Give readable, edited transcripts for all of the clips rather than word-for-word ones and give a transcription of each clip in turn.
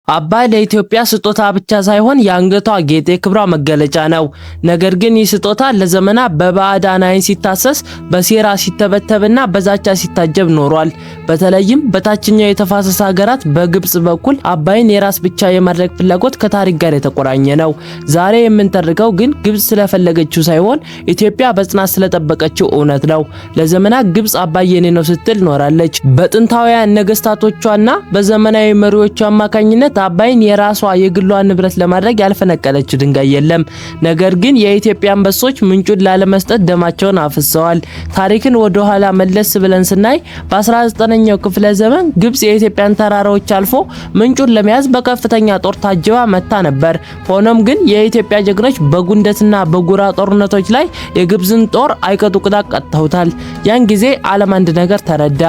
አባይ ለኢትዮጵያ ስጦታ ብቻ ሳይሆን የአንገቷ ጌጥ፣ የክብሯ መገለጫ ነው። ነገር ግን ይህ ስጦታ ለዘመናት በባዕዳን ዓይን ሲታሰስ፣ በሴራ ሲተበተብና በዛቻ ሲታጀብ ኖሯል። በተለይም በታችኛው የተፋሰስ ሀገራት በግብጽ በኩል አባይን የራስ ብቻ የማድረግ ፍላጎት ከታሪክ ጋር የተቆራኘ ነው። ዛሬ የምንተርከው ግን ግብጽ ስለፈለገችው ሳይሆን ኢትዮጵያ በጽናት ስለጠበቀችው እውነት ነው። ለዘመናት ግብጽ አባይ የኔ ነው ስትል ኖራለች። በጥንታውያን ነገስታቶቿና በዘመናዊ መሪዎቿ አማካኝነት አባይን የራሷ የግሏ ንብረት ለማድረግ ያልፈነቀለችው ድንጋይ የለም። ነገር ግን የኢትዮጵያ አንበሶች ምንጩን ላለመስጠት ደማቸውን አፍሰዋል። ታሪክን ወደ ኋላ መለስ ብለን ስናይ በ19ኛው ክፍለ ዘመን ግብጽ የኢትዮጵያን ተራራዎች አልፎ ምንጩን ለመያዝ በከፍተኛ ጦር ታጅባ መጥታ ነበር። ሆኖም ግን የኢትዮጵያ ጀግኖች በጉንደትና በጉራ ጦርነቶች ላይ የግብጽን ጦር አይቀጡ ቅጣት ቀጥተውታል። ያን ጊዜ ዓለም አንድ ነገር ተረዳ።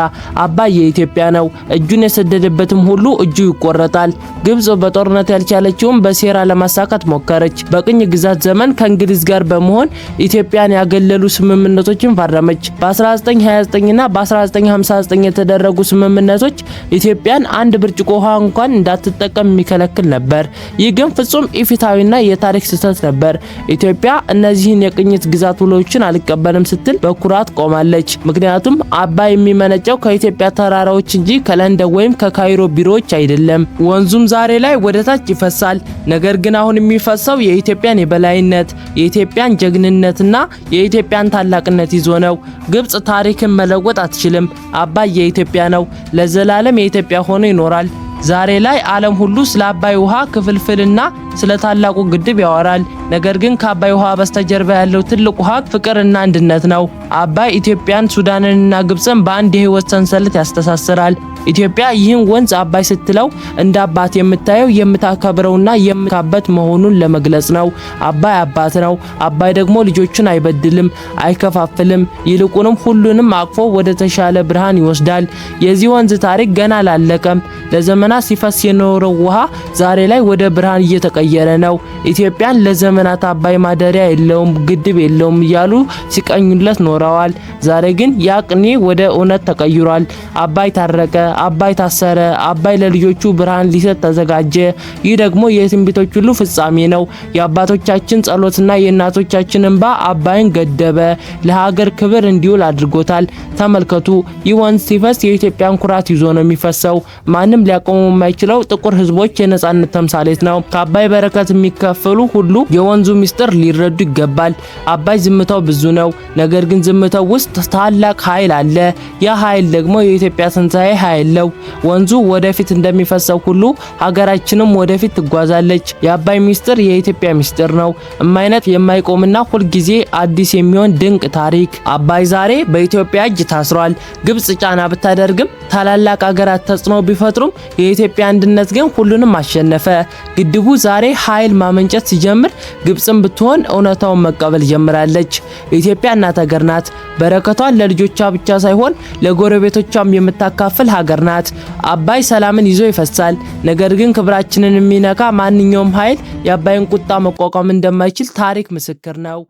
አባይ የኢትዮጵያ ነው። እጁን የሰደደበትም ሁሉ እጁ ይቆረጣል። ግብጽ በጦርነት ያልቻለችውን በሴራ ለማሳካት ሞከረች። በቅኝ ግዛት ዘመን ከእንግሊዝ ጋር በመሆን ኢትዮጵያን ያገለሉ ስምምነቶችን ፈረመች። በ1929 እና በ1959 የተደረጉ ስምምነቶች ኢትዮጵያን አንድ ብርጭቆ ውሃ እንኳን እንዳትጠቀም የሚከለክል ነበር። ይህ ግን ፍጹም ኢፍትሐዊና የታሪክ ስህተት ነበር። ኢትዮጵያ እነዚህን የቅኝት ግዛት ውሎችን አልቀበልም ስትል በኩራት ቆማለች። ምክንያቱም አባይ የሚመነጨው ከኢትዮጵያ ተራራዎች እንጂ ከለንደን ወይም ከካይሮ ቢሮዎች አይደለም። ወንዙም ዛሬ ላይ ወደ ታች ይፈሳል። ነገር ግን አሁን የሚፈሰው የኢትዮጵያን የበላይነት፣ የኢትዮጵያን ጀግንነትና የኢትዮጵያን ታላቅነት ይዞ ነው። ግብጽ ታሪክን መለወጥ አትችልም። አባይ የኢትዮጵያ ነው፣ ለዘላለም የኢትዮጵያ ሆኖ ይኖራል። ዛሬ ላይ ዓለም ሁሉ ስለ አባይ ውሃ ክፍልፍልና ስለ ታላቁ ግድብ ያወራል። ነገር ግን ከአባይ ውሃ በስተጀርባ ያለው ትልቁ ሀቅ ፍቅርና አንድነት ነው። አባይ ኢትዮጵያን፣ ሱዳንንና ግብፅን በአንድ የህይወት ሰንሰለት ያስተሳስራል። ኢትዮጵያ ይህን ወንዝ አባይ ስትለው እንደ አባት የምታየው፣ የምታከብረውና የምታበት መሆኑን ለመግለጽ ነው። አባይ አባት ነው። አባይ ደግሞ ልጆቹን አይበድልም፣ አይከፋፍልም። ይልቁንም ሁሉንም አቅፎ ወደ ተሻለ ብርሃን ይወስዳል። የዚህ ወንዝ ታሪክ ገና አላለቀም። ለዘመናት ሲፈስ የኖረው ውሃ ዛሬ ላይ ወደ ብርሃን እየተቀየረ ነው። ኢትዮጵያን ለዘመናት አባይ ማደሪያ የለውም፣ ግድብ የለውም እያሉ ሲቀኙለት ኖረዋል። ዛሬ ግን ያ ቅኔ ወደ እውነት ተቀይሯል። አባይ ታረቀ፣ አባይ ታሰረ፣ አባይ ለልጆቹ ብርሃን ሊሰጥ ተዘጋጀ። ይህ ደግሞ የትንቢቶች ሁሉ ፍጻሜ ነው። የአባቶቻችን ጸሎትና የእናቶቻችን እንባ አባይን ገደበ፣ ለሀገር ክብር እንዲውል አድርጎታል። ተመልከቱ፣ ይህ ወንዝ ሲፈስ የኢትዮጵያን ኩራት ይዞ ነው የሚፈሰው። ማንም ሊያቆመው የማይችለው ጥቁር ሕዝቦች የነጻነት ተምሳሌት ነው። ከአባይ በረከት የሚከፈሉ ሁሉ የወንዙ ምስጢር ሊረዱ ይገባል። አባይ ዝምታው ብዙ ነው። ነገር ግን ዝምታው ውስጥ ታላቅ ኃይል አለ። ያ ኃይል ደግሞ የኢትዮጵያ ትንሣኤ ኃይል ነው። ወንዙ ወደፊት እንደሚፈሰው ሁሉ ሀገራችንም ወደፊት ትጓዛለች። የአባይ ምስጢር የኢትዮጵያ ምስጢር ነው። የማይነት የማይቆምና ሁልጊዜ አዲስ የሚሆን ድንቅ ታሪክ። አባይ ዛሬ በኢትዮጵያ እጅ ታስሯል። ግብጽ ጫና ብታደርግም፣ ታላላቅ ሀገራት ተጽዕኖ ቢፈጥሩም የኢትዮጵያ አንድነት ግን ሁሉንም አሸነፈ። ግድቡ ዛሬ ኃይል ማመንጨት ሲጀምር ግብጽም ብትሆን እውነታውን መቀበል ጀምራለች። ኢትዮጵያ እናት ሀገር ናት። በረከቷን ለልጆቿ ብቻ ሳይሆን ለጎረቤቶቿም የምታካፍል ሀገር ናት። አባይ ሰላምን ይዞ ይፈሳል። ነገር ግን ክብራችንን የሚነካ ማንኛውም ኃይል የአባይን ቁጣ መቋቋም እንደማይችል ታሪክ ምስክር ነው።